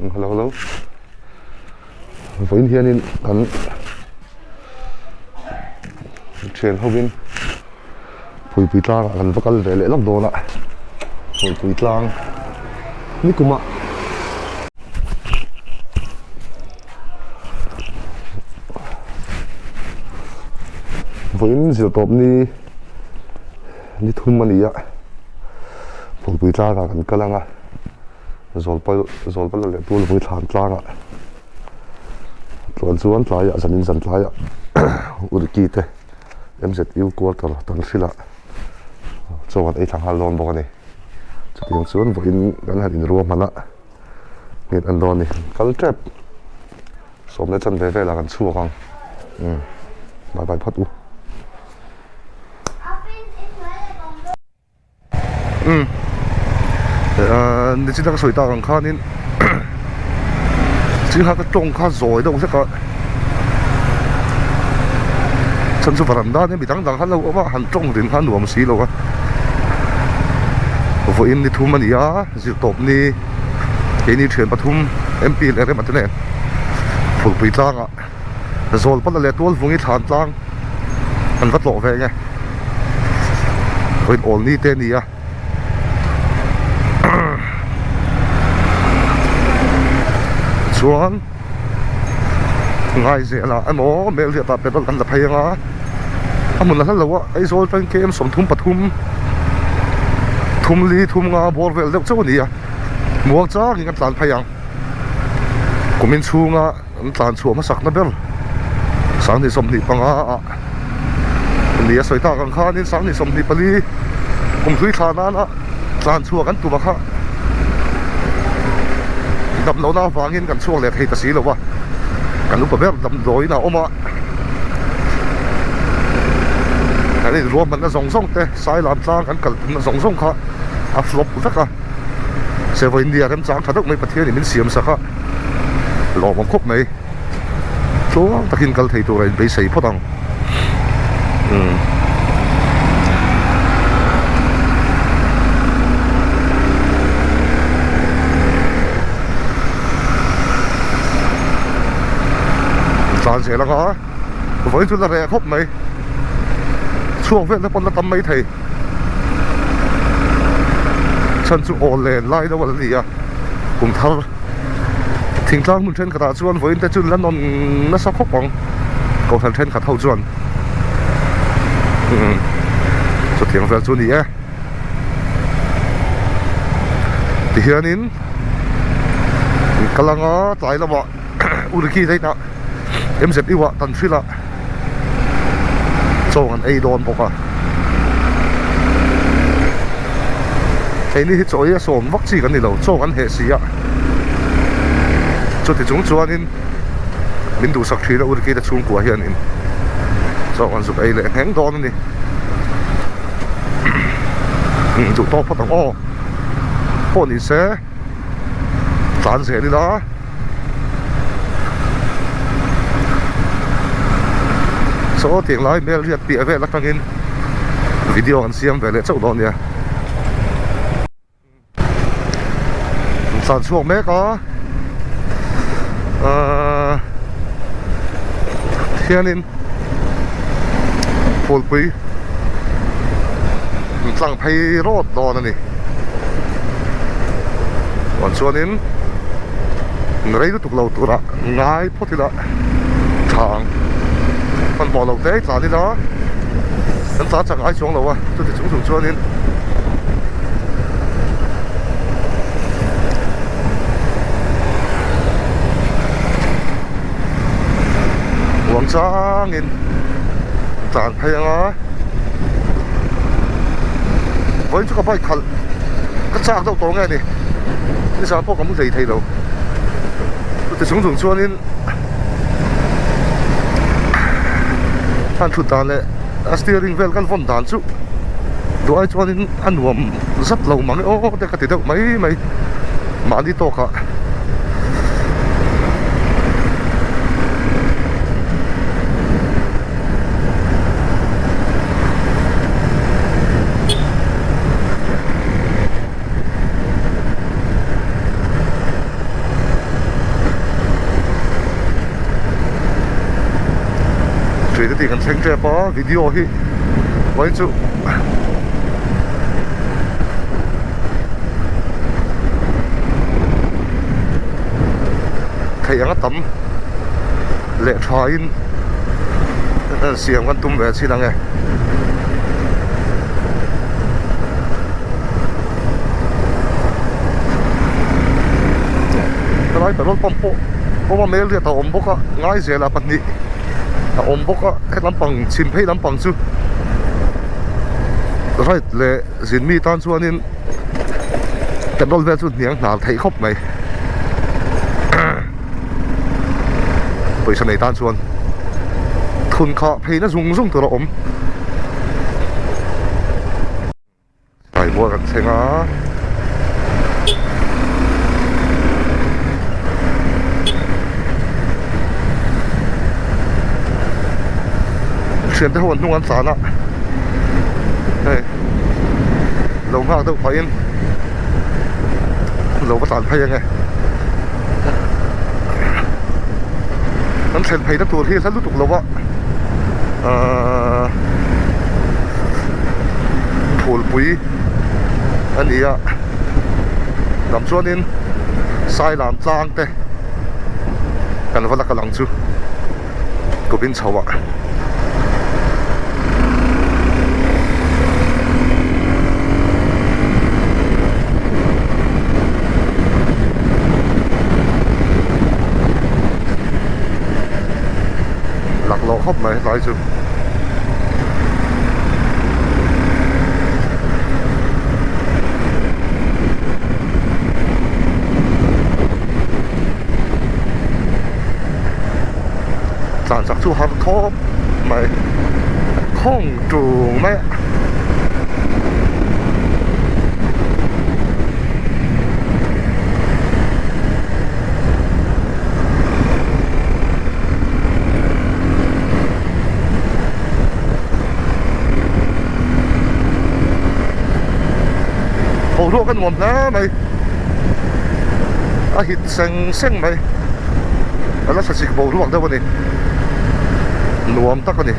Hello hello vawiin hianin kan thian hovin Phuipui tlangah kan va kal ve leh lawk dawn a Phuipui tlang nikum ah vawiin zirtawp ni ni thum a ni a Phuipui tlangah kan kal ang a Zawlpal Zawlpal leh Tulpui thlan tlangah tluan chuan tlaiah zanin zan tlaiah Urki te M_Z_U quarter tan hrilh ah chaw an ei thla nghal dawn bawk a ni. Chutiang chuan vawiin kan han inruah hman a nghet an dawn a ni. Kal tep sawm leh chanve velah kan chhuak ang umm bye bye phawt u. Umm nichin a ka sawi tak ang khanin chingha ka tawng kha zawi deuh hlek a chhan chu varanda nia mi dang dang kha an lo awm a han tawng rin kha a nuam si lo a vawiin ni thum a ni a zirtawp ni keini thian pathum M P leh Rema te nen Phulpui tlangah Zawlpala leh Tualvungi thlan tlang an va tlawh ve nge vawiin awl ni te a ni a chuan Ngaizelah emaw Melriatah petrol an la phei anga a hmun a hla lo a Aizawl atangin km 33 thum li thum nga bawr vel deuh chauh a ni a muang changin kan tlan phei ang kumin chhunga. An tlan chhuah hmasak na ber 2025 ah ni a sawi tak ang khanin 2024 kum hlui thla nana tlan chhuah kan tum a kha damlohna avangin kan chhuak leh thei ta si lo va kan upa ber damdawiin a awm a kan inruahmanna zawng zawng te sailam tlang kan kal tumna zawng zawng kha a flop vek a Sevaw India remchang tha deuh mai Pathianin min siam sak a. Lawm ang khawp mai tluang takin kal thei tur a inbeisei phawt ang umm tlan zel anga vawiin chu la reh khawp mai chhuak vel te pawn la tam mai thei chhan chu aw len lai deuh a la ni a kum thar. Thingtlang hmun thenkhatah chuan vawiin te chu la nawn nasa khawp ang kohhran thenkhat ho chuan umm chutiang vel chu a ni e tihianin kal anga tlai lamah Uriki te inah M_Z_U ah tan hrilh a chaw an ei dawn bawk a keini hi chaw hi a sawm vak chi kan ni lo chaw kan heh si a chuti chung chuanin min duhsak thin a uriki te chhungkua hianin chaw kan zuk ei leh ngheng dawn a ni duh tawk phawt ang aw pawh ni se tlan zel ila. Saw tiang lai hmel riat piah vel atangin video an siam ve leh chauh dawn nia. An tlan chhuak mek a ahh hianin phulpui an tlang phei rawt dawn a ni. Chuanin. Rei lutuk lo turah ngai phawt ila tha ang hmanhmawh loh te tlan ila kan tlan chak ngai chuang lo a chuti chung chung chuanin uang changin tlan phei anga vawiin chu ka bike khalh ka chak deuh tawh nge ni. Nizan pawh ka mu hlei thei lo. Chuti chung chung chuanin han thut dan leh a steering vel kan vawn dan chu duh ai chuanin a nuam zat lo mang e aw te ka ti deuh mai mai mahni tawkah. City kan thleng tep a video hi vawiin chu theih anga tam leh tha in siam kan tum ve chin ang e. Helai petrol pump pawh awm a mel riat a awm bawk a Ngaizel ah pahnih a awm bawk a he lampang chhim phei lampang chu right leh zin mi tan chuanin petrol vel chu hniang hnar theih khawp mai pawisa nei tan chuan thun khah pheina zung zung tur a awm. Taibual kan thleng a. Thiante ho an hnung an tlan a hei lo nghak deuh pahin lo va tlan phei ange kan thlen pheina tur hi hla lutuk lo a ahh. Phulpui a ni a lam chuanin Sailam tlang te kan va la kal ang chu Kawpin chho ah. Laklawh khawp mai helai chu. Tlan chak chu har khawp mai khawng tung mai a. Boruak a nuam hle mai a hit seng seng mai a la thlasik boruak deuh a ni nuam tak a ni.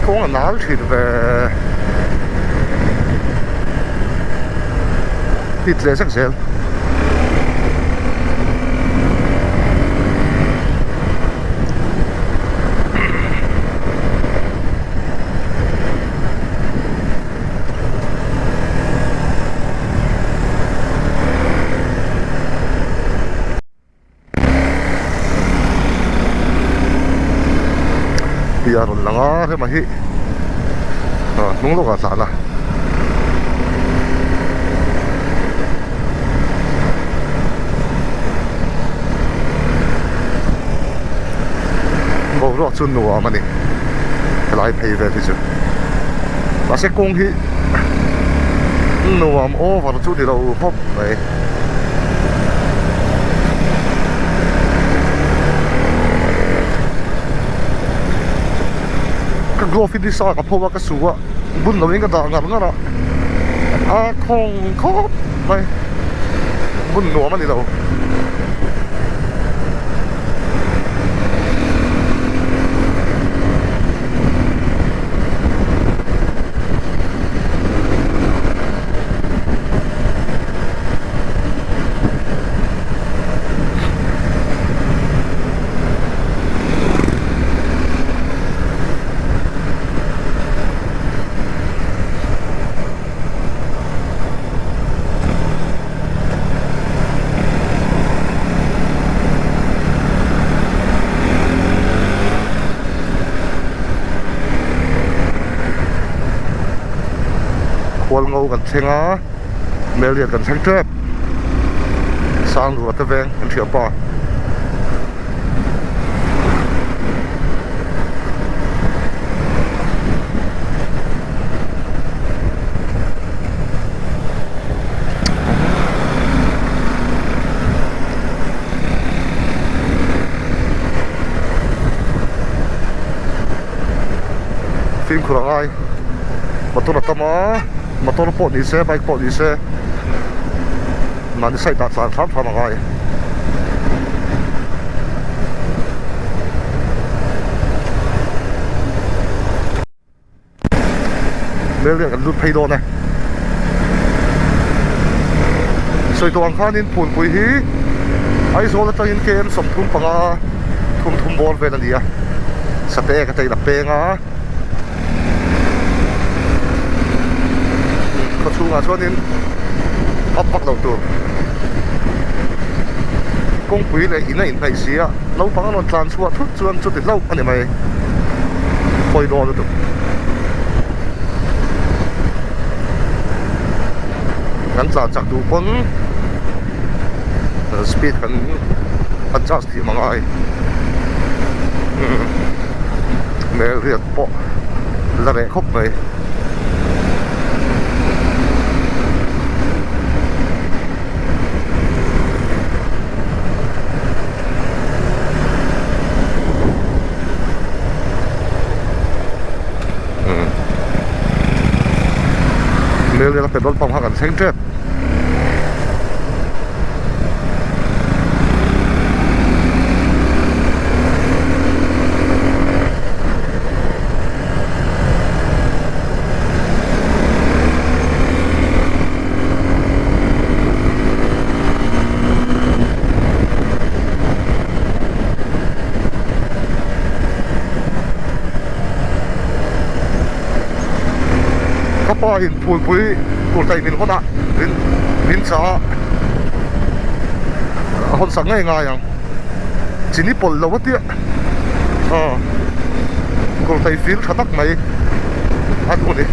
Kawng a nal thin ve hit leh zek zel. Tih a rawn lang a hema hi hnung lawkah tlan a. Boruak chu nuam a ni helai phei vel hi chu mahse kawng hi nuam over chu ni lo khawp mai. Ka glove hi nisa ka pho a ka su a bun lo in ka dah ngar ngar a a khawng khawp mai bun nuam a ni lo. Hualngo kan thleng a, Melian kan thleng tep. Sanglura te veng kan hria pa. Fimkhur a ngai motor a tam a motor pawh ni se bike pawh ni se mahni side ah tlan hram hram a ngai. Hmel hian kan lut phei dawn e. Sawi tawh ang khanin Phunpui hi Aizawl atangin KM 35 thum thum bawr vel a ni a, Sate ka tain a peng a, khaw chhungah chuanin up vak loh tur kawngpui leh in a inhnaih si a, naupang an rawn tlan chhuah thut chuan chuti hlauh a ni mai. Pawi dawn lutuk. Kan tlan chak duh pawn speed kan adjust thiam a ngai. Hmel riat pawh la reh khawp mai. Hmel petrol pump kha kan thleng tep. Ka pa in phulpui tur taih min hawn a min min chah a a hawn sak ngei ngai ang chini pawlh lo a tia aw kawr taih fir tha tak mai a duh a ni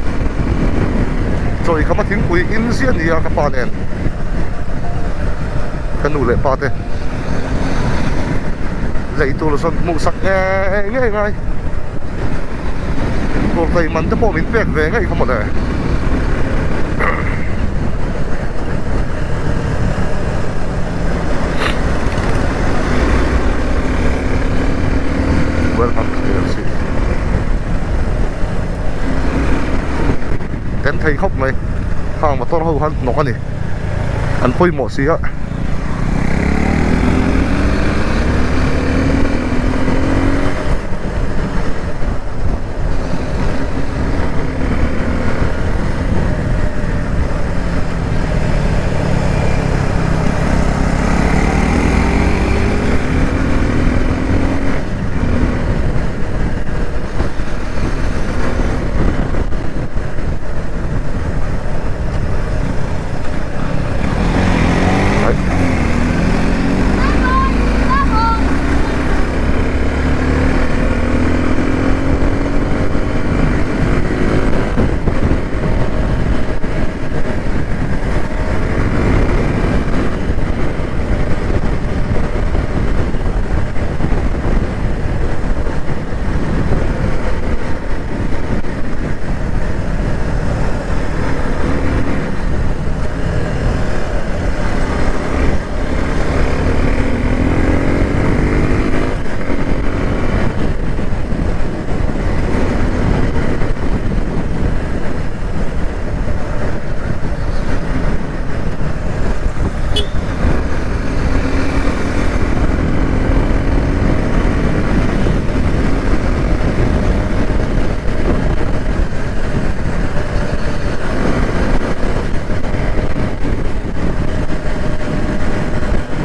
chaw i kham a thingpui in ziah a ni a ka pa nen ka nu leh pa te lei tur zawn hmuh sak ngei ngei ngai kawr taih man te pawh min pek ve ngei kha mawle. Welcome to KLC Kan thei khawp mai hang motor ho khan hnawk a ni an pawimawh si a.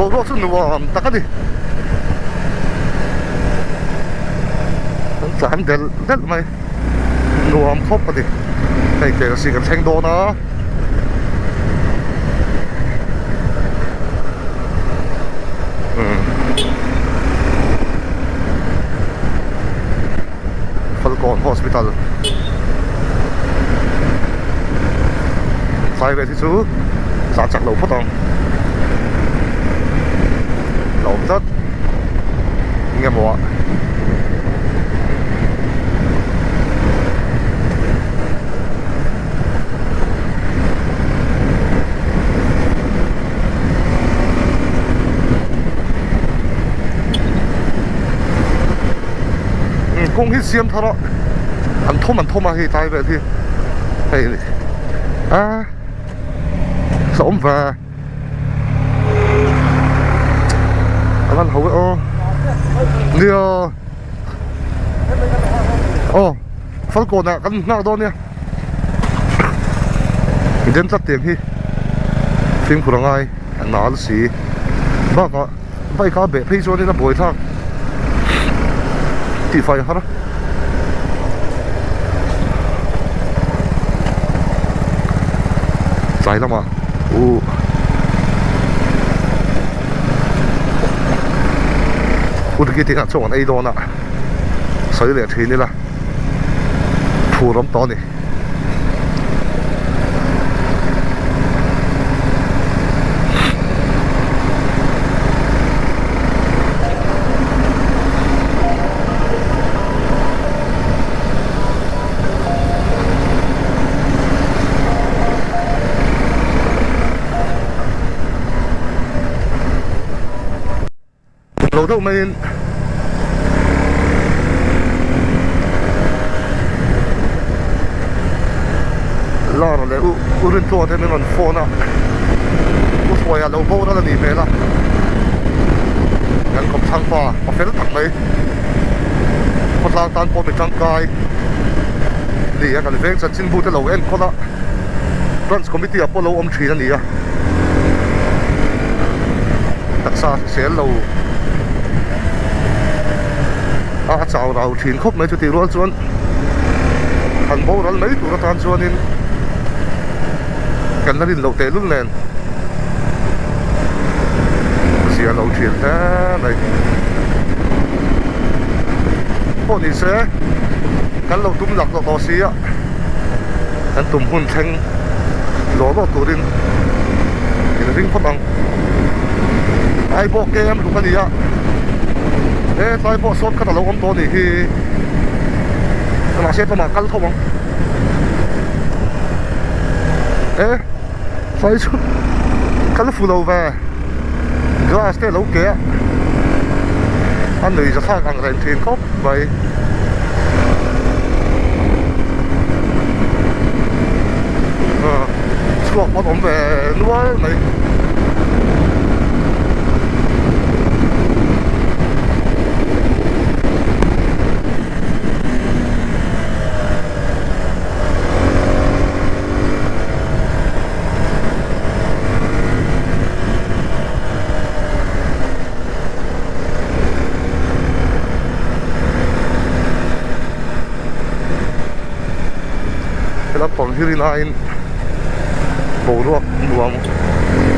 Boruak chu nuam tak a ni kan tlan delh delh mai nuam khawp a ni hei KLC kan thleng dawn a. Falkawn Hospital. Tlai vel hi chu zah chak lo phawt ang. La awm tlat. Enge maw ah. Kawng hi siam thar a an thawm an thawm a hei tlai vel hi hei a hlauhawm ve a lan ho e aw nia aw falkawn ah kan nghak dawn nia den tlat tiang hi fimkhur a ngai a nal si bakah bike a beh phei chuanin a buai thlak tih fai har tlai lamah uh Urgi te hian chaw an ei dawn a sawi leh thin ila phur awm tawh a ni. Lo deuh maiin lar leh u u rintlua te min rawn phone a u hruaia lo boral a nih hmel a kan kawmthlang pa pa fel tak mai khawtlang tan pawh mi tangkai ni a kan veng chanchinbu te lo enkawl a branch committee ah pawh lo awm thin a ni a taksa hrisel lo a a chau rau thin khawp mai chutih rual chuan han boral mai tur atan chuanin kan la rin loh tehlul nen zia lo thin hle mai pawh ni se kan lo tum lak tawh tawh si a kan tum hun thleng lawh lawh turin in ring phawt ang tlai pawh kem hluk a ni a he tlai pawh sawt khat a lo awm tawh a nih hi mahse tlawmah kal tho ang e tlai chu kal fu lo ve glass te a lo ke a a nuih zathlak ang reng thin khawp mai. Chhuak pawn awm ve nual mai. He lampang hi rin aiin boruak nuam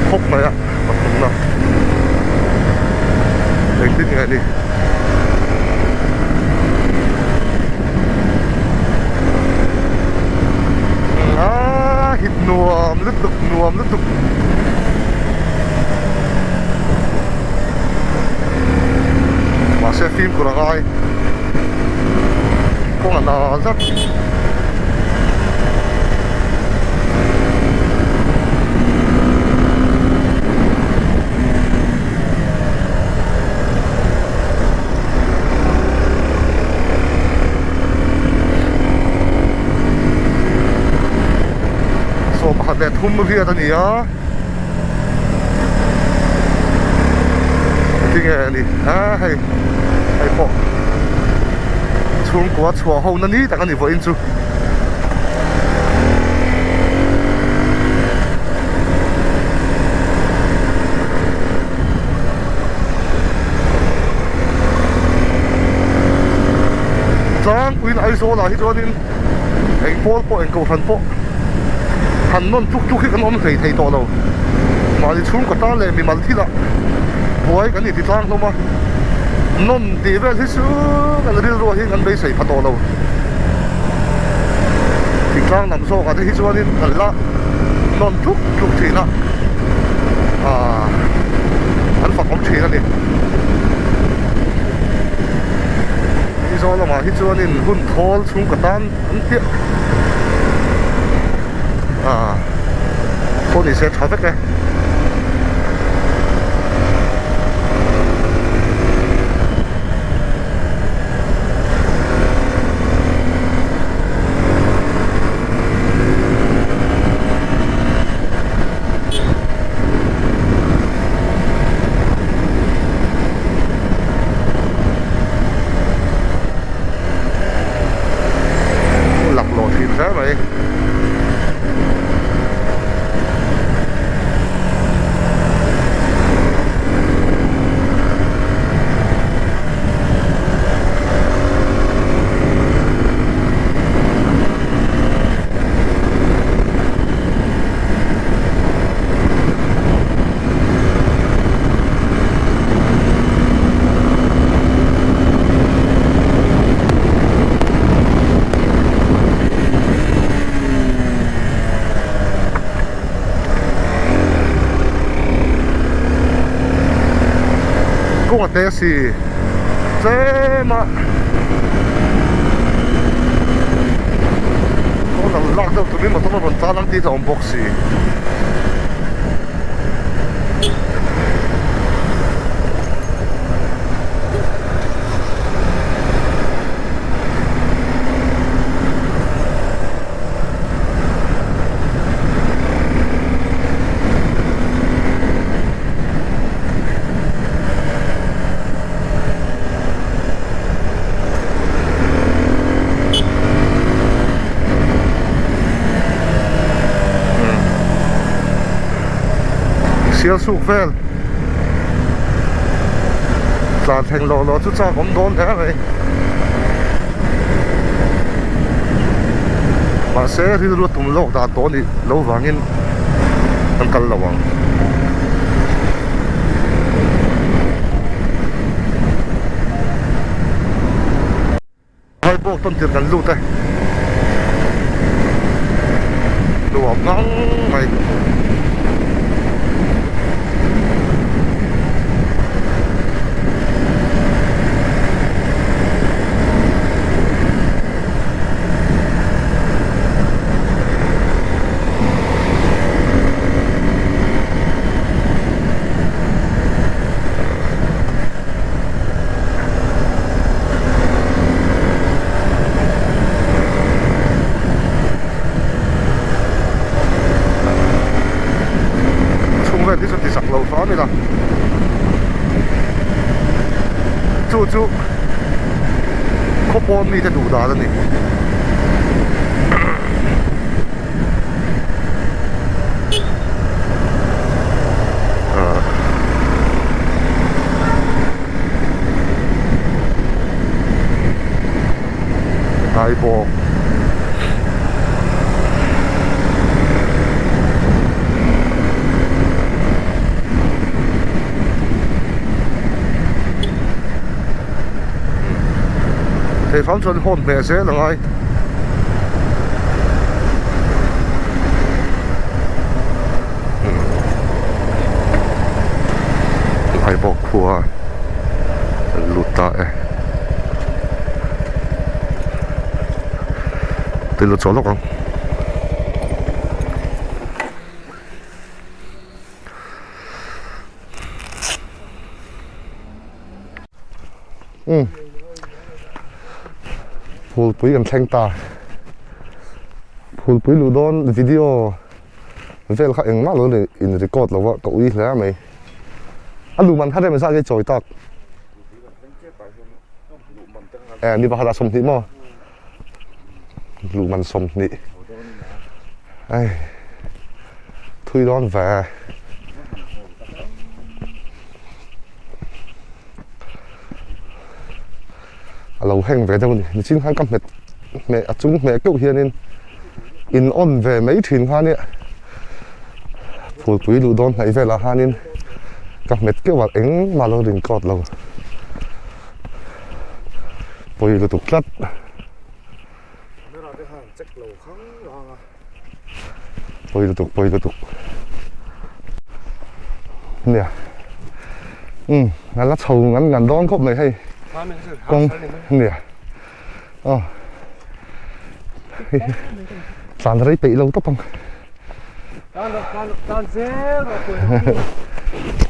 khawp mai a pathumna engtin nge ni a hit nuam lutuk nuam lutuk. Mahse fimkhur a ngai kawng a na zat. Sawmpakhat leh thum riat a ni a. Tinge a ni a hei hei pawh chhungkua chhuah ho na ni tak a ni vawiin chu. Tlangpuiin Aizawl ah hi chuanin eng pawl pawh eng kohhran pawh han nawn tluk tluk hi kan awm hlei thei tawh lo. Mahni chhungkaw tan leh mimal thilah buai kan inti tlang hlawm a, nawn tih vel hi chu kan rilru ah hian kan beisei pha tawh lo. Thingtlang lam zawkah te hi chuanin kan la. nawn tluk tluk thin a, aaa an fak awm thin a ni. Aizawl lamah hi chuanin hun thawl chhungkaw tan an piah aaa pawh ni se tha vek e. Laklawh thin hle mai. Kawng a te si tlem a kawng dang lak deuh tumin motor a rawn tlan ang tih a awm bawk si. Sialsuk vel tlan thleng loh loh chu chak awm dawn hle mai. Mahse rilru a tum lawk dan tawh a nih loh vangin an kal lo ang. Vai bawk tawn tir kan lut e. Nuam ngang mai. Chhung vel hi chu ti zak lo hram ila chu chu khawpawn mite duh dan a ni. Hnai bawk. Thei hram chuan hawn hmeh zel a ngai. Haibawk khua an lut ta e. Tui lut chawh lawk ang. Umm phulpui kan thleng ta phulpui luh dawn video vel kha engmah lo in record lo a ka ui hle mai a luh man kha rem zat nge chawi tak eh mi pakhat ah 20 maw luh man 20 ai thui dawn ve. A lo heng ve deuh a ni nichin khan ka hmet hmeh a chung hmeh keuh hianin in on ve mai thin kha nia phulpui luh dawn hnaih velah khanin ka hmet keuh a engmah lo rin kawt lo pawi lutuk tlat. Pawi lutuk pawi lutuk. Nia. Um a la chho ngan ngan dawn khawp mai hei. Kawng nia. Aw. Tlan rei peih lo tawp ang.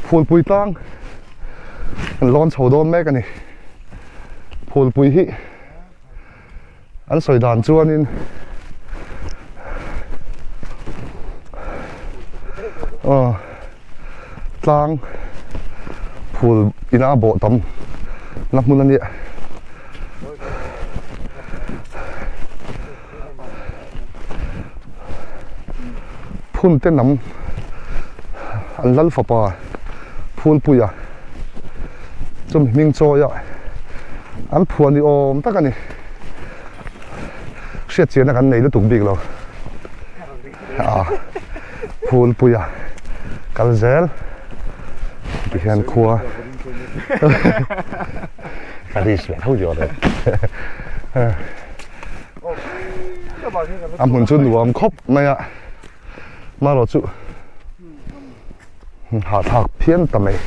Phulpui tlang an lawn chho dawn mek a ni. Phulpui hi an sawi dan chuanin aw tlang phul ina bawh tam na hmun a nia. Phun te nam an lal fapa Phulpuia chumi hming chawi a an phuah ni awm tak a ni hriat chiahna kan nei lutuk bik lo a Phulpuia kal zel tihian khua ka risk ve tho tih awm e. A hmun chu nuam khawp mai a marawh chu hahthlak phian ta mai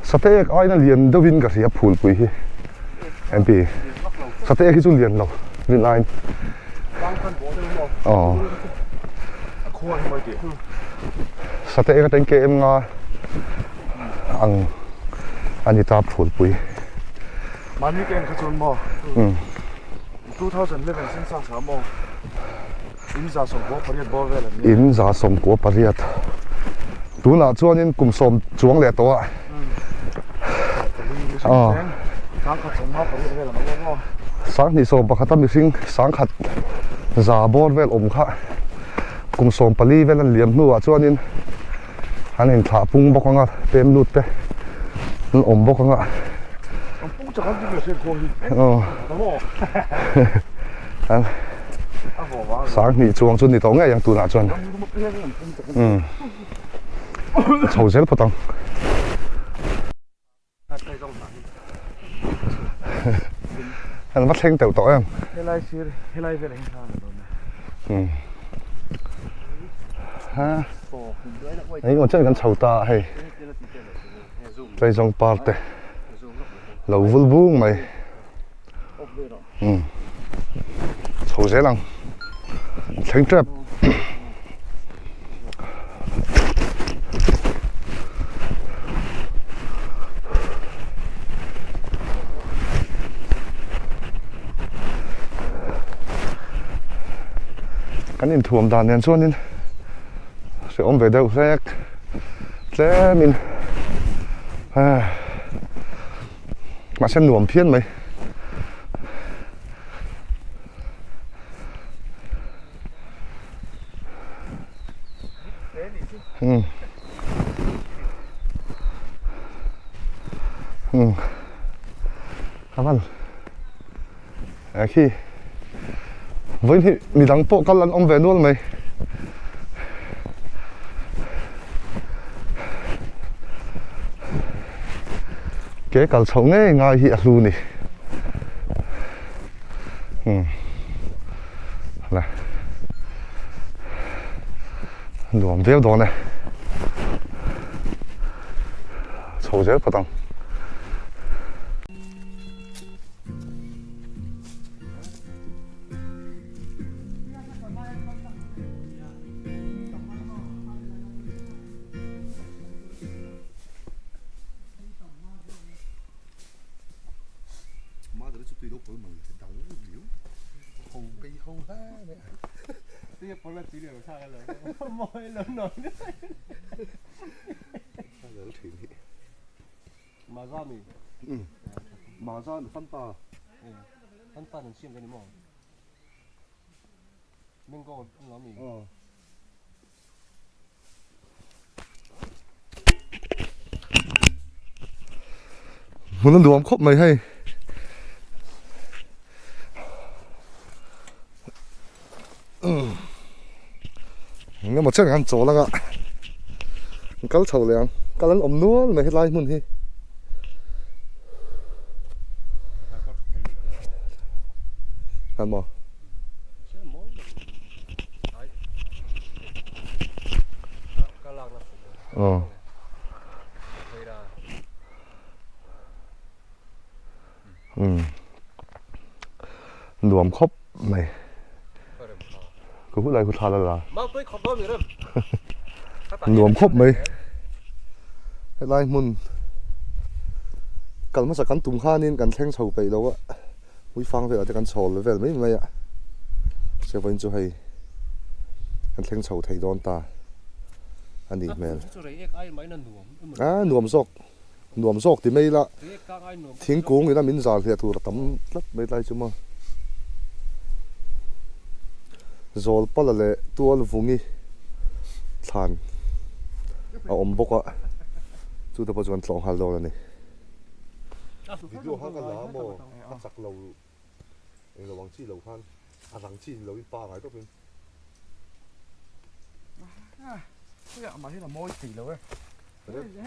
Sate ek aina lian deuhin ka hria phulpui hi MP Sate ek hi chu lian lo rin aiin aw Sate eng atangin KM nga ang a ni ta phulpui. Mahni ka en kha chuan maw 2011 census ah maw in 18 bawr vel an ni. In 18 tunah chuanin kum sawm chuang leh tawh a. Aw. Sanghnih sawm pakhata mihring sangkhat za bawr vel awm kha kum sawm pali vel an liam hnuah chuanin an inthlah pung bawk anga pem lut te an awm bawk anga aw sanghnih chuang chu ni tawh ngei ang tunah chuan umm. Chho zel phawt ang. An va thleng teuh tawh em. Helai sir helai vel hi khan dawn e. Hmm. Ha. Ei ngo chen kan chho ta hei. Tleizawng par te. Lo vul bung mai. Hmm. Chho zel ang. Thleng tep. Kan inthuam dan nen chuanin hrehawm ve deuh hlek tlemin Mahse nuam phian mai. Hmm. Hmm. Avan. A khi. Vawiin hi midang pawh kal an awm ve nual mai. Ke kal chhoh ngei ngai hi a hlu ni. Hmm. Le. Nuam viau dawn e. Chho zel phawt ang. Hmun a nuam khawp mai hei. Eng emaw chen an chawl anga an kal chho leh ang kal an awm nual mai helai hmun hi. Khan maw? Aw. Umm. Nuam khawp mai. Ka hun lai khu thla la la. Nuam khawp mai. Helai hmun kal hmasa kan tum khanin kan thleng chho peih lo a, Uifang velah te kan chhawl vel mai mai a, Sevain chu hei kan thleng chho thei dawn ta a nih hmel. A nuam zawk, nuam zawk ti mai ila thingkung ina min zal hliah tur a tam tlat mai tlai chu maw. Zawlpala leh Tualvungi thlan a awm bawk a, chute pawh chu kan tlawh nghal dawn a ni. Video kha ka la maw a chak lo eng lo ang chi lo khan a rang chi ni lo in pa ngai tawp in. Khawiah mah hian a mawi thei lo e.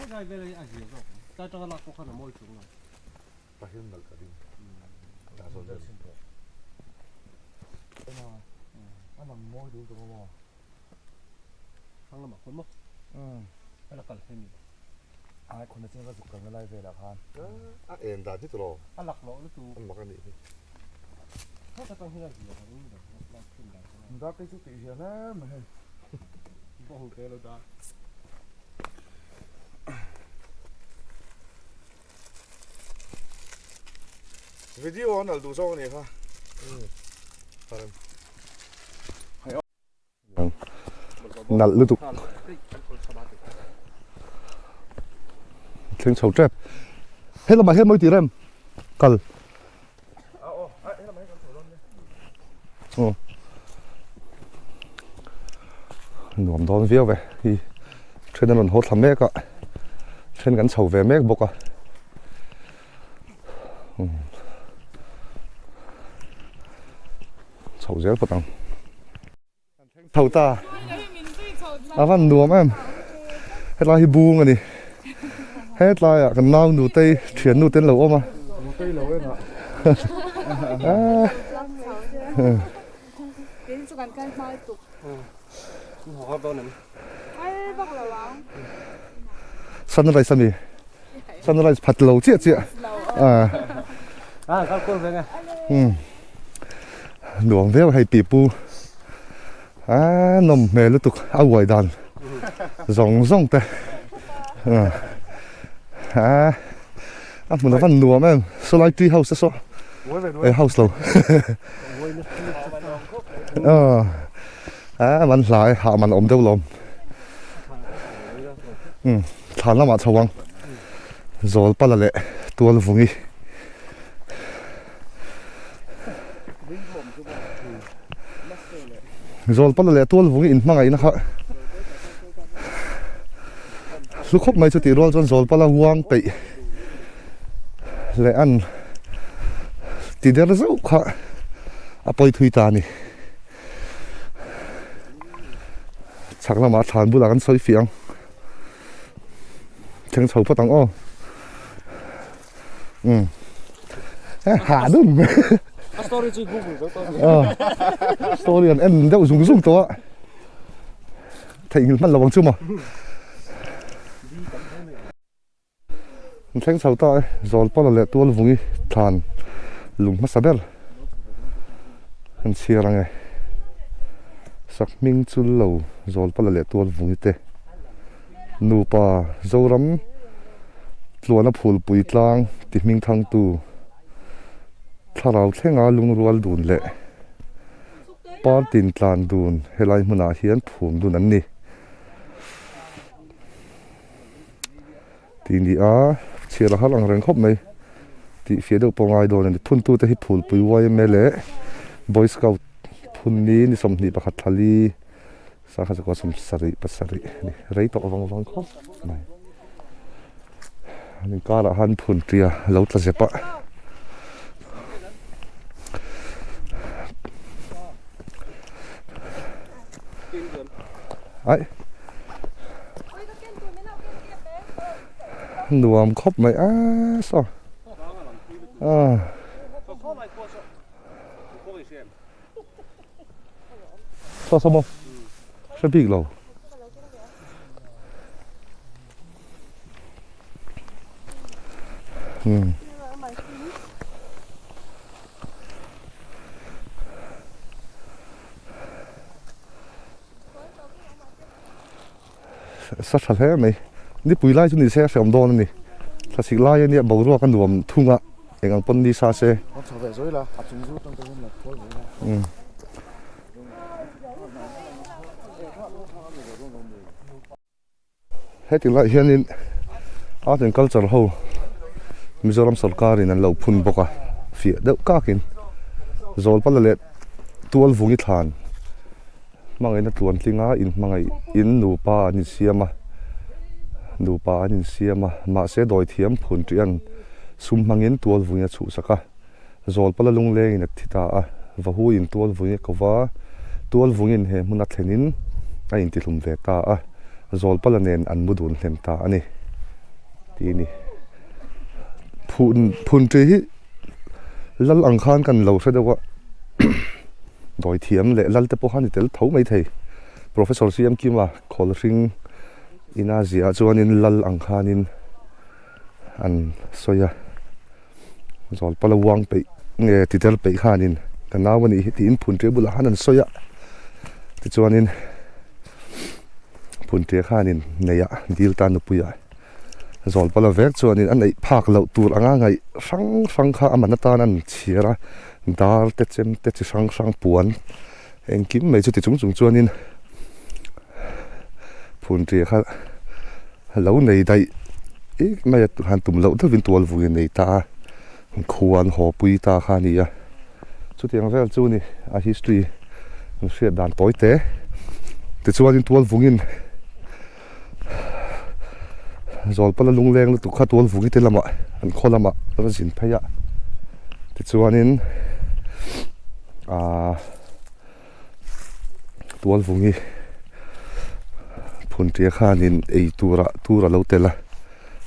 Helai vel hi a zia zawk ang. Tlai tanga lak pawh khan a mawi chung lo. Ka hlim nalh ka ring. Dah zawn vel. A lang mawi deuh tawh maw? Thlang lamah khawn maw? A la kal hle mi. Ai khawna chin ka zuk kalna lai velah khan. A en dan hi tawh. A lak loh lutuk. A mak a nih hi. Heta tang hian a zia ka ring lo. Lak thin dan kha. Dar te chu tih hian em mai hei. Bawng te lo dah. Video an nalh duh zawk a nih kha. Nalh lutuk. Thleng chho tep. He lamah hian mawi tih rem kal. Aw. Nuam dawn viau ve hi then an rawn haw thla mek a then kan chho ve mek bawk a chho zel phawt ang chho ta a van nuam em hetlai hi bung a ni hetlai ah kan nau nute thian nute an lo awm a sunrise a mi sunrise phat lo chiah chiah nuam viau hei pipu a nawm hmel lutuk a uai dan zawng zawng te a a hmun a van nuam em sawlai tree house te saw eh house lo a man hlai hah man awm deuh lawm thlan lamah chho ang zawl pala leh tual vungi. Zawlpala leh Tualvungi inhmangaihna kha hlu khawp mai chu tih rual chuan Zawlpala uang peih leh an ti der zauh kha a pawi thui ta a ni. Chhak lamah thlan bulah kan sawi fiah ang. Thleng chho phawt ang aw. Um ha dum a story chu google zo tawh a story an en deuh zung zung tawh a theihnghilh hman lo ang chu maw an thleng chho ta e Zawlpala leh Tualvungi thlan lung hmasa ber an chhiar ang e Sakhming chul lo Zawlpala leh Tualvungi te. Nupa Zoram tluana phulpui tlang ti hming thangtu thlarau thlenga lungrual dun leh partin tlan dun helai hmunah hian phum dun an ni tih ni a chhiar a har ang reng khawp mai tih fiah deuh pawh ngai dawn a ni phuntute hi phulpui yma leh boy scout phunni ni 21 thali. Sangha chu kawt 70 pasarih a ni rei tawh vang vang khawp mai an inkarah khan phun tia lo tla zep a ai nuam khawp mai a saw a. Saw saw maw? Hre bik lo. Hmm. Sa tha hle mai. Nipui lai chu ni se a hreawm dawn a ni. Thlasik lai a nia boruak a nuam thung a, eng ang pawn ni sa se. Umm. Heti lai hianin art and culture ho Mizoram sorkarin an lo phun bawk a, fiah deuh kakin Zawlpala leh Tualvungi thlan hmangaihna tluan tlinga inhmangaih in nupa an insiam a, nupa an insiam a, mahse dawithiam phun tih an sum hmangin Tualvungi a chhuhsak a. Zawlpala lunglengin a thi ta a, Vahuin Tualvungi a ko va, Tualvungin he hmun a thlenin a intihlum ve ta a, Zawlpala nen an mu dun hlem ta a ni tih a ni. Phun phun ṭi hi lal ang khan kan lo hre deuh a, dawithiam leh lal te pawh kha ni tel tho maithei. Professor CM Kima Khawlhring ina ziah chuanin lal ang khanin an sawi a. Zawlpala uang peih nge ti der peih khanin ka nau a nih hi tiin phunṭia bulah khan an sawi a tichuanin phunṭia khanin neih ah dil tan nupuiah Zawlpala vek chuanin a neih phak loh tur anga ngaih hrang hrang kha a man atan an chhiar a dar te chem te chi hrang hrang puan engkim mai chuti chung chung chuanin phunṭia kha. Lo nei daih ik mai a han tum loh deuhin tual vungin nei ta a, khua an haw pui ta kha a ni a. Chutiang vel chu ni a history an hriat dan tawi te. Tichuanin tual vungin Zawlpala lungleng lutuk kha tual vungi te lamah an khaw lamah a va zin phei a. Tichuanin aaa. Tualvungi phunṭia khanin ei turah tur a lo tel a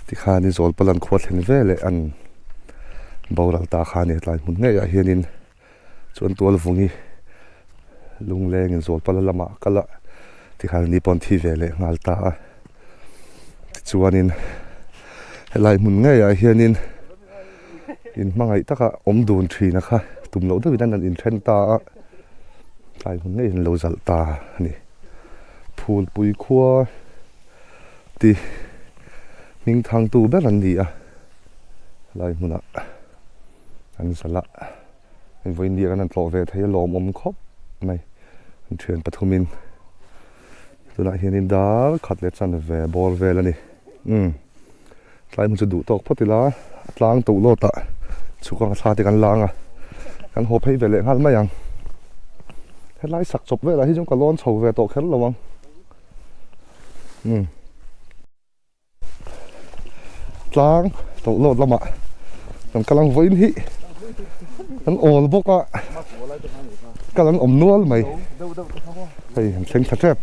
tikhanin Zawlpalan khua thlen veleh an boral ta kha a ni tlai hmun ngeiah hianin chuan Tualvungi lunglengin Zawlpala lamah a kal a tikhan ni pawh an thi ve leh nghal ta a tichuanin helai hmun ngeiah hianin inhmangaih taka awm dun thin a kha tum loh deuhin an han inthen ta a tlai hmun ngei an lo zalh ta a ni phulpui khua ti hming thangtu ber an ni a helai hmunah an zalh a vawiin ni ah khan an tlawh ve thei a lawmawm khawp mai an thian pathumin tunah hianin dar khat leh chanve bawr vel a ni umm. Tlai hmun chu duh tawk phawt ila a tlang toh lawt ah chhuk anga thla te kan lang a kan haw phei ve leh nghal mai ang helai sak chawp velah hi chuan ka lawn chho ve tawh kher lo ang umm tlang toh lawt lamah kan kal ang vawiin hi kan awl bawk a kal an awm nual mai hei an thleng thla tep.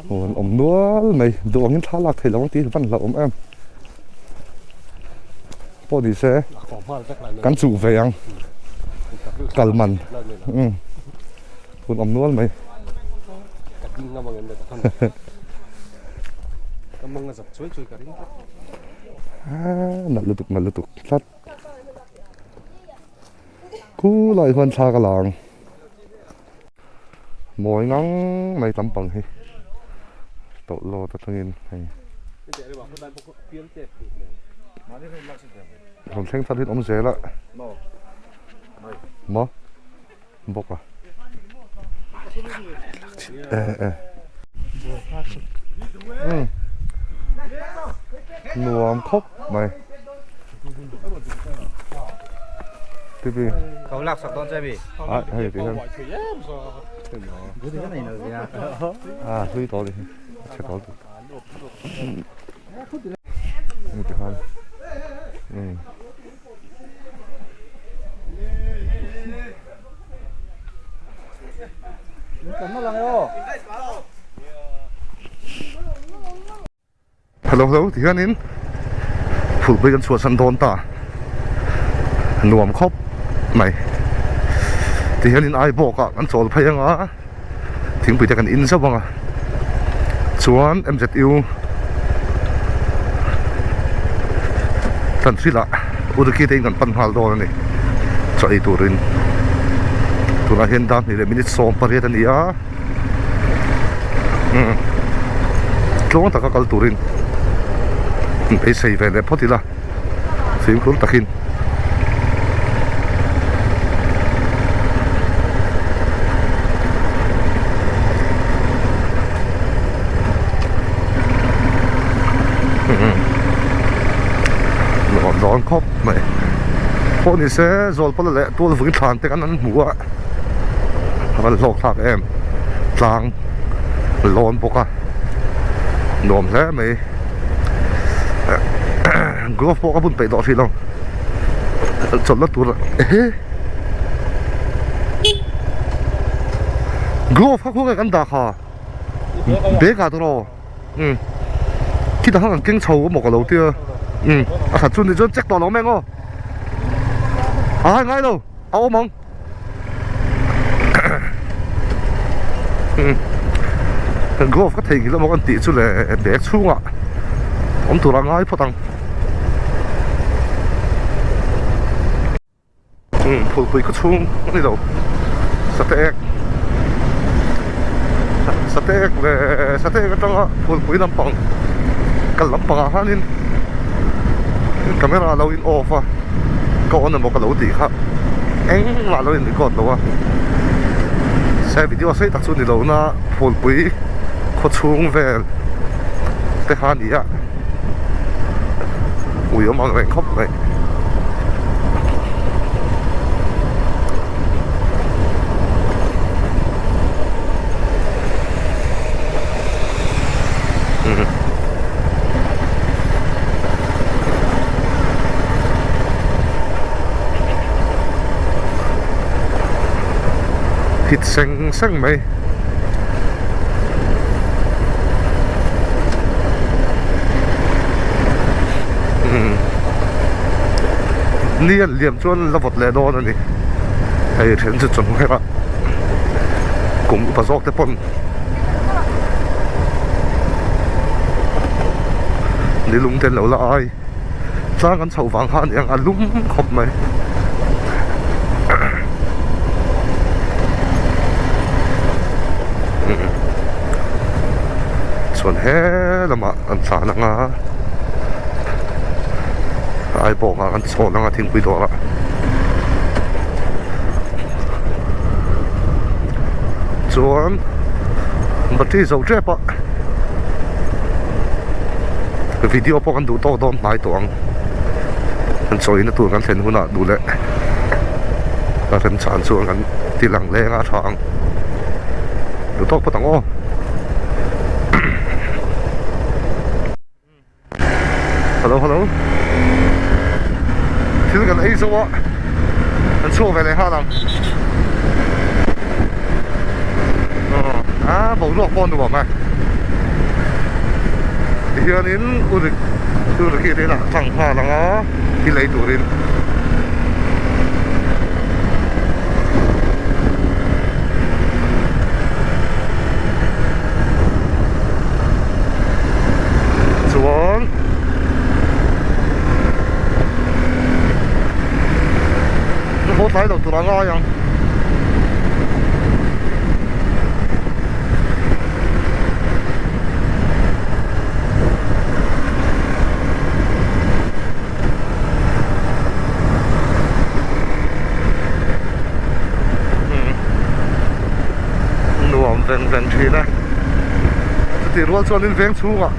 Aw an awm nual mai duh angin thla lak theih loh ang tih van hlauh awm em pawh ni se kan chuh ve ang kal man umm hun awm nual mai aaa nalh lutuk nalh lutuk tlat khulai huan thla ka la ang mawi ngang mai tam pang hi tawlh lawt atangin hei rawn thleng thar hi an awm zel a maw bawk a eh eh nuam khawp mai. Tibi. Kau lak sak dawn che bi. Ah hei ti hian. Ah hlui tawh ni. A chhe tawh lutuk. Hemi tikhan umm. Hello hello ti hianin phulpui kan chhuahsan dawn ta nuam khawp mai ti hianin ai bawk ah kan chawl phei anga thingpui te kan in zauh anga chuan M_Z_U tan thil ah Uduki te in kan pan nghal dawn a ni chaw ei turin tunah hian dar hnih leh minute 18 a ni a. Umm tluang taka kal turin beisei ve leh phawt ila fimkhur takin. Nuam dawn khawp mai pawh ni se Zawlpala leh Tualvungi thlan te kan an hmu a. A van hlawk thlak em tlang lawn bawk a nuam hle mai glove pawh ka bun peih tawh hrih lo chawlhna tur ehe glove kha khawnge kan dah kha bag ah tawh umm khitah khan kan keng chho emaw ka lo tia umm a khat chu ni chuan check tawh lo mai ang aw a ngai lo a awm ang. Glove ka theihnghilh emaw kan tih chu le bag chhungah awm tur a ngai phawt ang phulpui khaw chhung a ni lo sateek sateek leh sateek atanga phulpui lampang kal lampangah khanin camera lo in off a. Ka on emaw ka lo tih kha engmah lo in record lo a se video sei tak chu ni lo na phulpui khaw chhung vel te kha a ni a ui awm ang reng khawp mai. Hit seng seng mai. Ni an liam chuan la vawt leh dawn a ni. Hei then chu chawhnu herah kum upa zawk te pawn Ni lung ten lo la ai tlang an chhoh vang kha a ni ang a lum khawp mai. Chuan he lamah an tlan ang a ai bawk ah kan chhawn ang a thingpui dawrah. Chuan battery zo tep a video pawh kan duh tawk dawn hnai tawh ang kan chawina tur kan thlen hunah duh leh a remchhan chuan kan ti lang leng a tha ang duh tawk phawt ang aw. Hello hello Thil kan ei zo a kan chhuak ve leh nghal ang a boruak pawh a nuam a tihianin u rik u riki te inah tlang nghal ang a thil ei turin. Chuan haw tlai lo tur a ngai ang. Nuam veng veng thin a chutih rual chuanin veng chhungah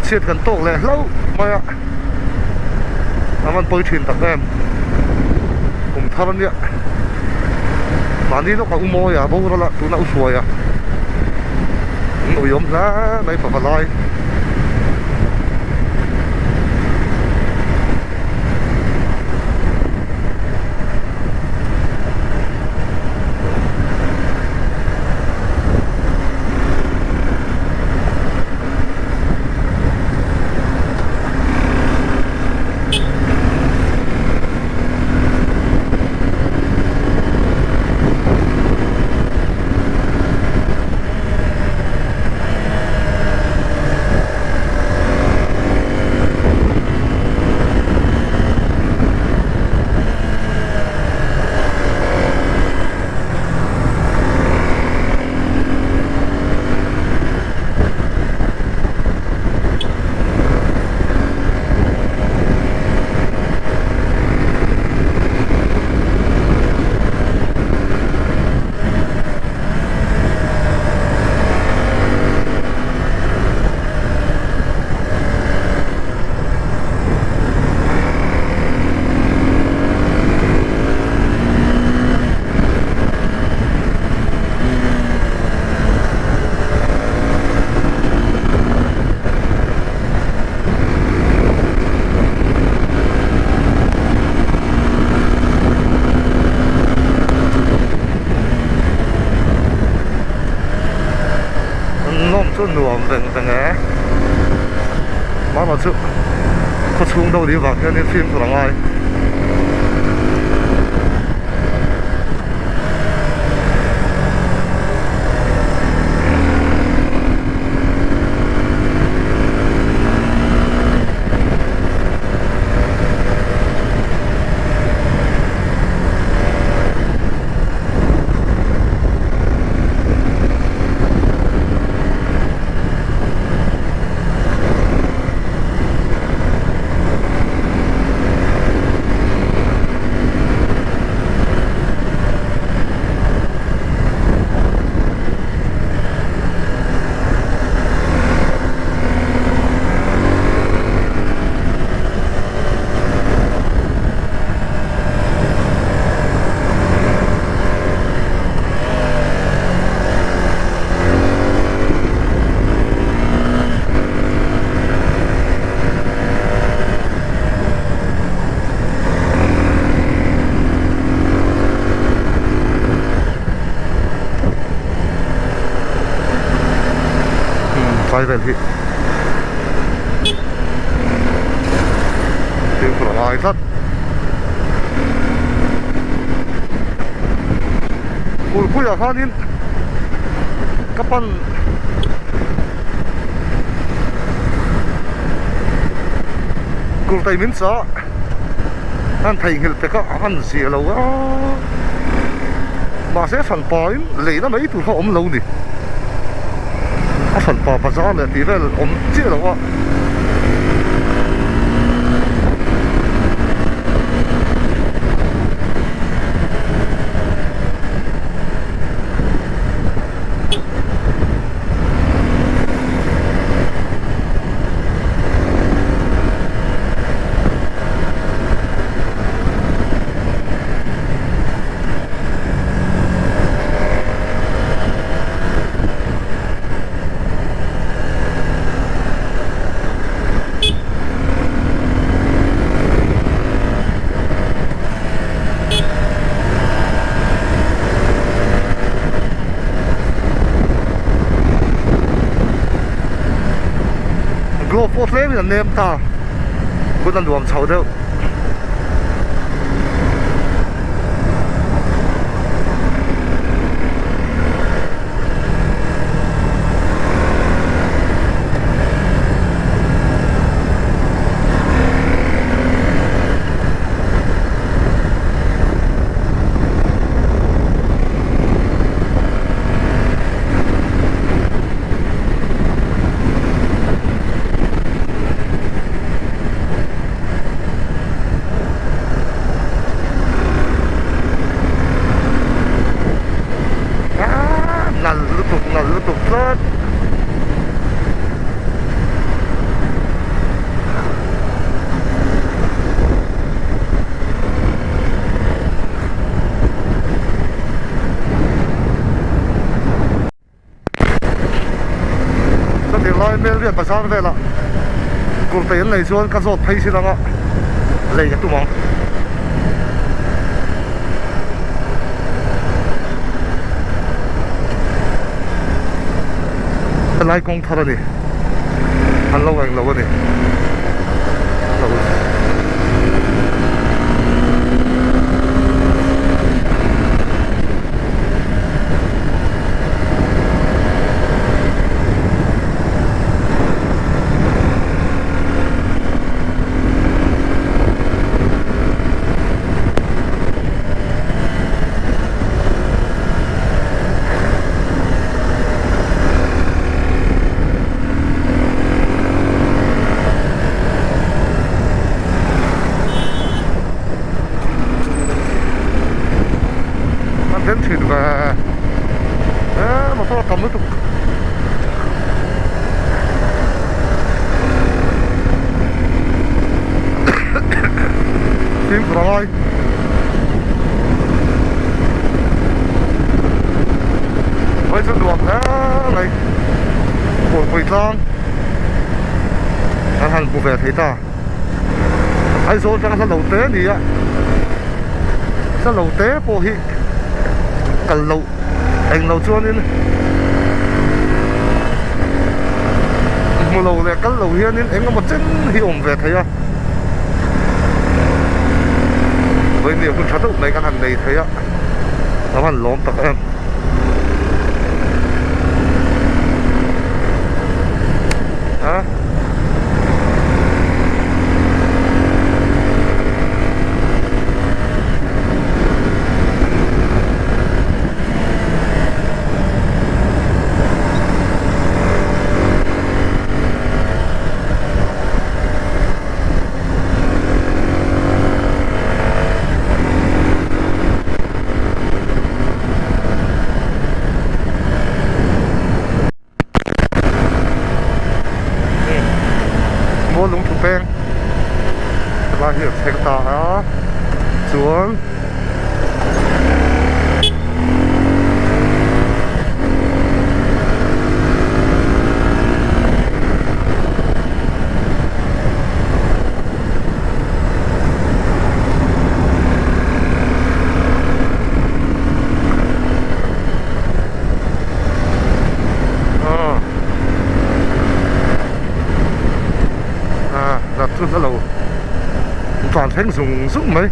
chhiat kan tawk leh hlauh mai a a van pawi thin tak em kum thar ania mahni lawkah u mawi a boral a tunah u hruai a an uiawm hle mai pavalai. Mama chu khaw chhung deuh ni vang hianin fimkhur a ngai. Tlai vel hi fimkhur a ngai tlat. Kulhpuiah khanin ka pan Kulhtai min chah an theihnghilh pek a a han zia lo a mahse a hran pain leina mai tur kha a awm lo ni a hran pa bazar leh tih vel awm chiah lo a. Globe pawh tlemin a nem ta hun a nuam chho deuh. Nal lutuk nal lutuk tlat. Ka tir lai Melriat bazar velah kurtai an lei chuan ka zawt phei sin anga lei ka tum ang. Helai kawng thar a ni an lo eng lo a ni. An then thin ve e motor a tam lutuk fimkhur a ngai. Vai chu nuam hle mai Kawlpui tlang an han hmu ve thei ta Aizawl atanga hla lo te a ni a hla lo te pawh hi kal loh englo chuanin Hmu lo leh kal lo hianin eng emaw chen hi awm ve thei a. Vawiin hun tha deuh mai kan han nei thei a, a van lawm tak em. A. Mual lungthu peng helai hi a thleng ta a chuan Chu hla lo tlan thleng zung zung mai.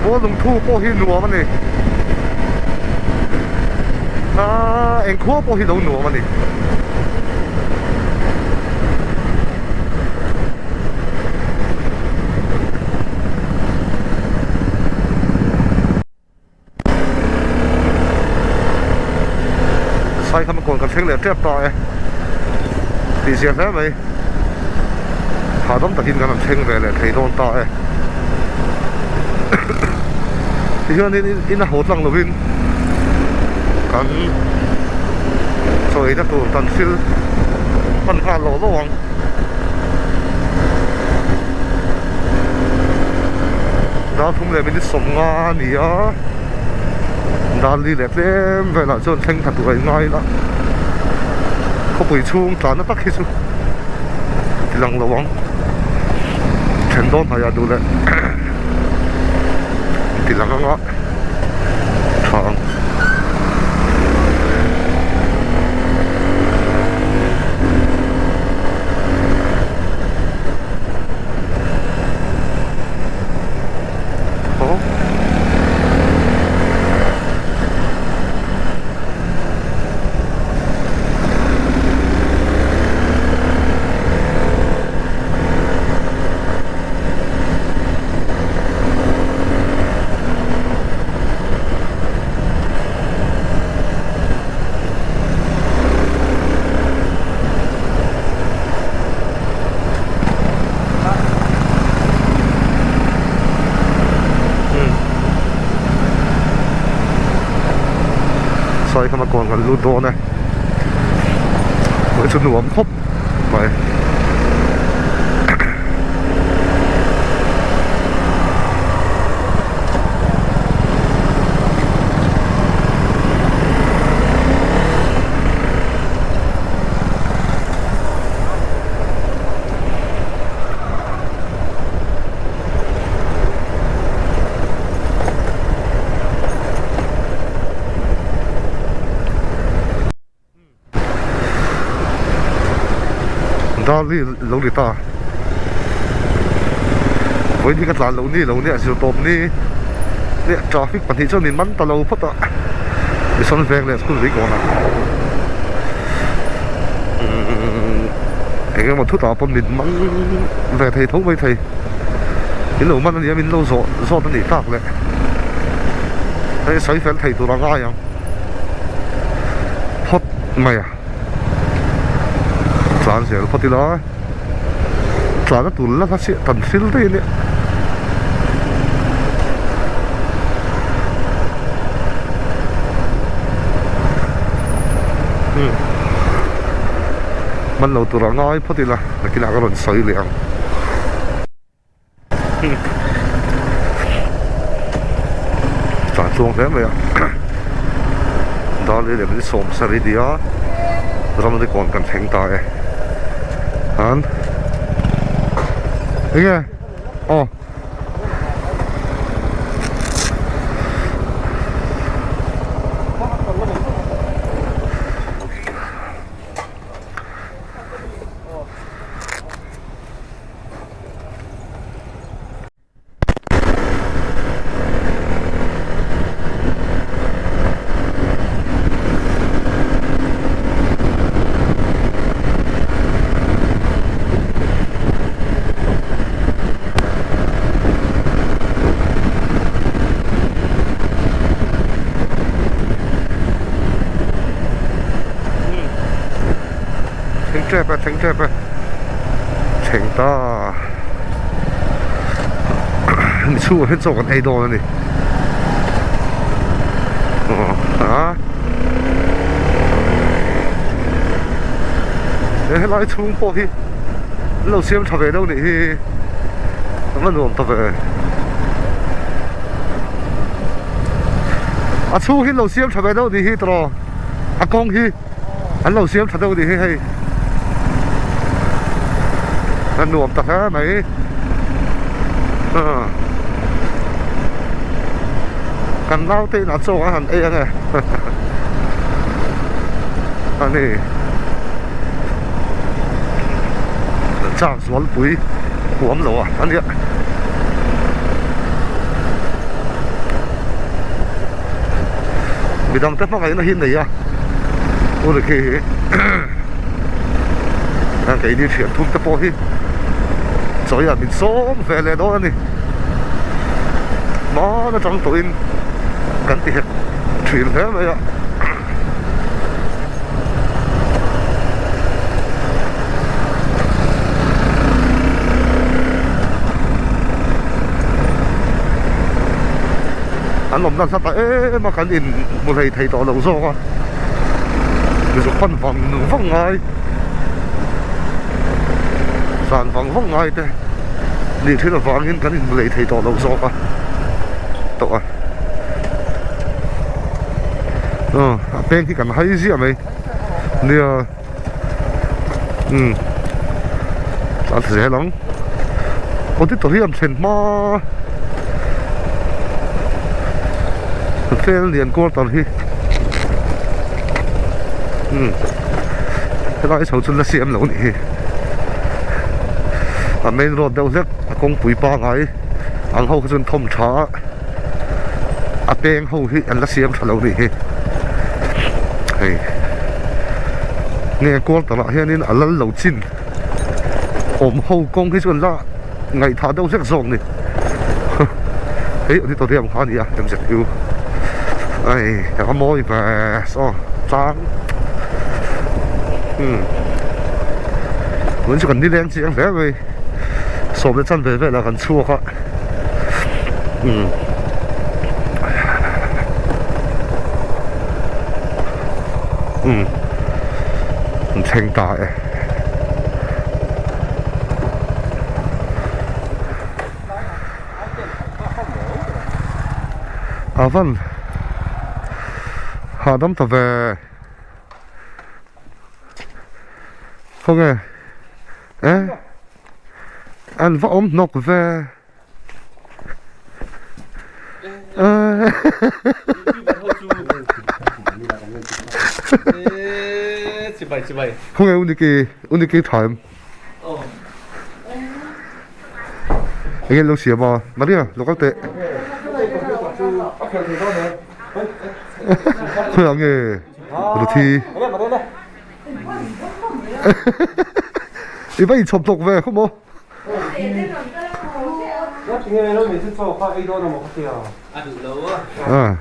Maw lungthu pawh hi nuam a ni aaa engkhua pawh hi lo nuam a ni. Sai kha kawn kan thleng leh tep ta e tih zia hle mai hahdam takin kan han thleng ve leh thei dawn ta e tihianin in a haw tlang lovin kan chaw eina tur kan thil hman nghal lawh lawh ang. Dar thum leh minute sawmnga a ni a dar li leh tlem velah chuan thleng tha tur a ingai ila khawpui chhung tlanna tak hi chu ti lang lo ang then dawn hnaih ah duh leh ti lang anga tha ang. Sawi kha kawn kan lut dawn e tawh chu nuam khawp mai. Darli lo ni ta vawiin hi ka tlan lo ni lo nia zir tawp ni nia traffic pahnih chuan min man ta lo phawt a mission veng leh school veikawnah eng emaw thutah pawh min man ve thei tho mai thei min lo man a nia min lo zawh zawt a nih tak leh hei sawi fel thei tur a ngai ang phawt mai a tlan zel phawt ila tlan a tul la hla chiah tam thil daih a nia. Man lo tur a ngai phawt ila nakinah ka rawn sawi leh ang. Tlan tluang hle mai a dar leh lem sawm sarih a ni a ramri kawn kan thleng ta e an enge aw. Thleng tep e thleng tep e thleng ta mi chhungah hian chaw kan ei dawn a ni a he helai chhung pawh hi an lo siam tha ve deuh nih hi a va nuam ta ve a chhung hi an lo siam tha ve deuh nih hi tawh a kawng hi. An lo siam tha deuh nih hi hei a nuam ta hle mai kan naute in a chaw a han ei ange a ni chak zualpui huam lo a ania. Midang te hmangaihna hi nei a u ri khi hi heng keini thian thum te pawh hi chawi ah min sawm ve leh dawn a ni hman atang tawhin kan ti hek thin hle mai a. An awmna hla ta em a kan in hmu hlei thei tawh lo zawk a zuk pan vang vang ngai zan vang vang ngai te nih thin avangin kan in hmu hlei thei tawh lo zawk a tawh a aw a peng hi kan hai ziah mai nia umm a tha zel ang auditorium thlen hma hotel lian quarter hi umm helai chho chu la siam lo anih hi a main road deuh hlek a kawngpui pangai ang ho kha chuan thawm tha a a peng ho hi an la siam tha lo nih hi hei nge quarter ah hianin a lal lo chin awm ho kawng hi chu an la ngaihthah deuh hlek zawk ni hei auditorium kha a ni a M_Z_U ai a mawi ve saw tlang umm tun chu kan nileng chiang hle mai sawmna chanve velah kan chhuak a. Umm umm an thleng ta e a van hahdam ta ve khawnge e an va awm hnawk ve. Khawnge uniki uniki tha em enge lo siam a Maria lo kal teh khawiah nge Ruthi i va inchhawp hnawk ve khaw maw. Ah.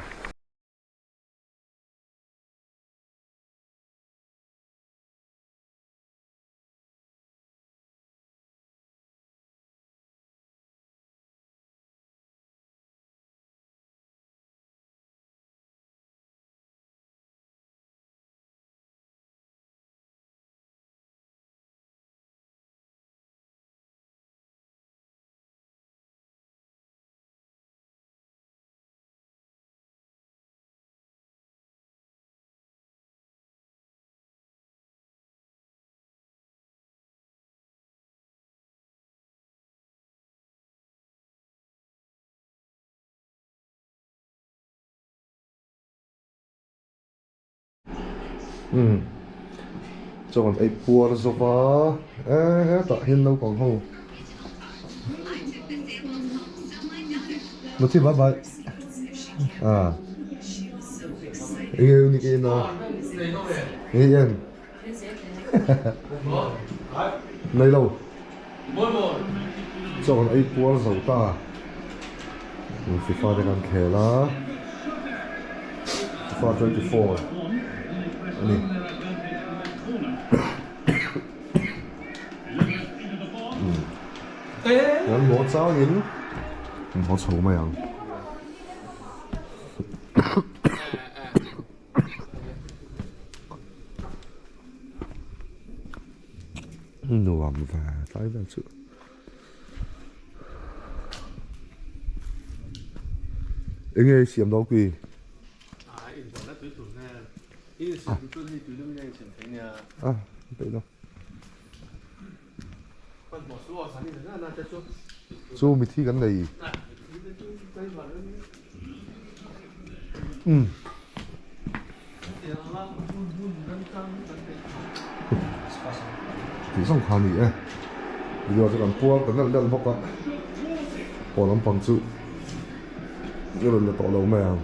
Umm chaw kan ei puar zawk a eh hetah hian naupang ho Nutthi bye bye ah enge ni ka en a enge i en Nei lo. Chaw kan ei puar zo ta. FIFA te kan khel a. FIFA 24 a ni. Kan maw changin kan haw chho mai ang. Nuam ve tlai vel chu enge i siam dawk i a peih lo chu mithi kan nei umm tih zawng kha a ni e video chu kan puar ta nalh nalh bawk a aw lampang chu i rawn la tawh lo mai ang.